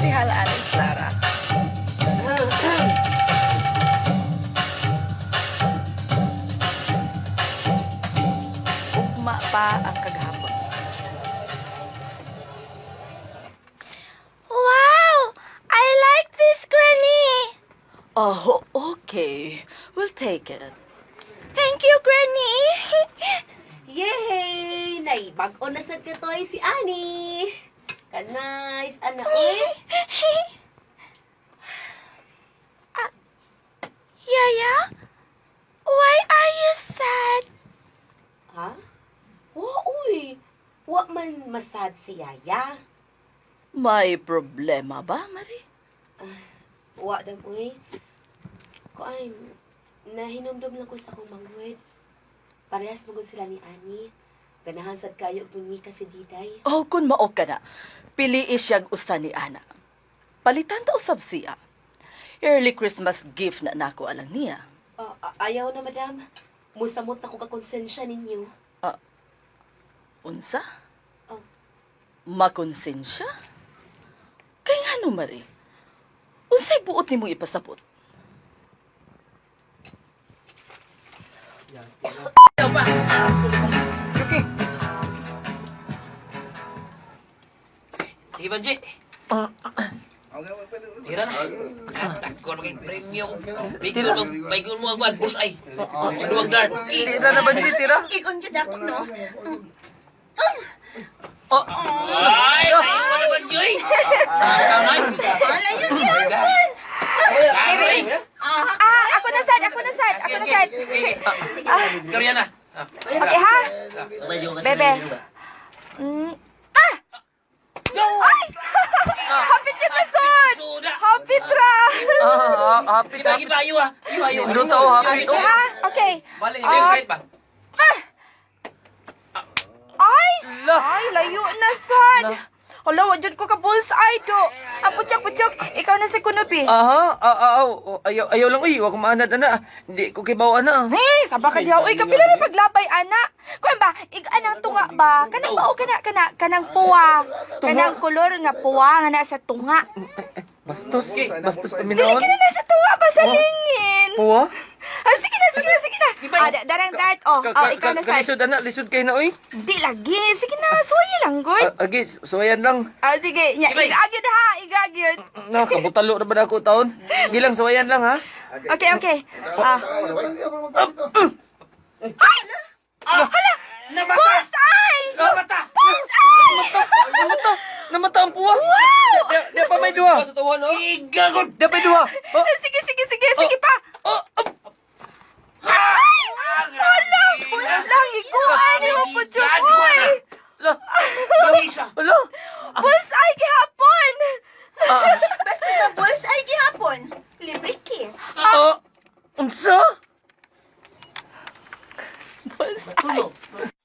Konsihal Alex Lara. Ugma pa ang kagahapon. Wow! I like this, Granny! Oh, okay. We'll take it. Thank you, Granny! Yay! Naibag-o na sad katoy si Ani. Ka-nice, ana oy. Yaya, why are you sad? Ha? Wa uy. Wa man masad si Yaya. May problema ba, Marie? Wa dam uy. Kuan, nahinumdum lang ko sa akong manghud. Parehas magud sila ni Ani. Ganahan sad kayo og bunyika si Diday. Oh, kun mao ka na, pili siyag usa ni Ana. Palitan ta usab siya. Early Christmas gift na nako alang niya. Ah, ayaw na, madam. Musamot na ko kakonsensya ninyo. Unsa? Oh. Makonsensya? Kay ngano, Marie? Unsay buot nimong ipasabot? Sige, Banji. Tira na. Katakon mo kay premium. Bigol mo, bigol mo ang buwan. Bullseye. Maluwag dart. Tira na, Banji, tira. Igon gyud ako, no? Oh, Ay, ay, wala Banji. oy. Ikaw na. Wala yun gihapon. Aroy. Ah, ako na sad, ako na sad, ako na sad. Ikaw yan na. Okay ha? Bebe. Ah! Ay! Hapit yun na sud! Suda. Hapit ra! ah, happy Iba, iba, ayaw ah. Iba, ayaw. Nindot ako, happy. Okay ha? Okay. Bale, yung side ba? Ay! La. Ay, layo na sad! Hala, wa jud ko ka bullseye do. Ah, puchok, puchok. Ikaw na si Kunupi. Aha, ah, ah, ah, oh, ayaw, ayaw lang, uy, wag ko maanad, ana. Hindi ko kibaw, ana. Hey, saba ka diha. Uy, kapila na paglabay ana. Kuan ba, ig anang tunga ba? Kanang bao kana kana kanang puwa. Kanang kolor nga puwa nga na sa tunga. Bastos, bastos Dili paminawon. kina na sa tunga ba sa lingin? Puwa? Ah, sige na, sige na, sige na. Ah, darang dart. Oh, oh, ikaw na sad. Lisod, ana, lisod kayo na, uy. Di lagi. Sige na, suwayi lang gud. Ah, Agi, suwayan lang. Ah, sige. Nya, Ibay. igagyud ha, igagyud. Na, kabutalo na ba na ako taon? Gilang, suwayan lang, ha? Okay, okay. Ah. Ay! Hala! Namata! Bullseye! Namata! Bullseye! Namata, namata ang puwa. Wow! Di, di pa may duha. Igagod! Di pa may duha. Oh, Sige, sige, sige, sige pa. oh, oh. Ay! Hala! Lang, iguan ni mo po uy! La, Luisa! ala. Bullseye gihapon! Basta na bullseye gihapon. Libre kiss. Ah, unsa? Bullseye.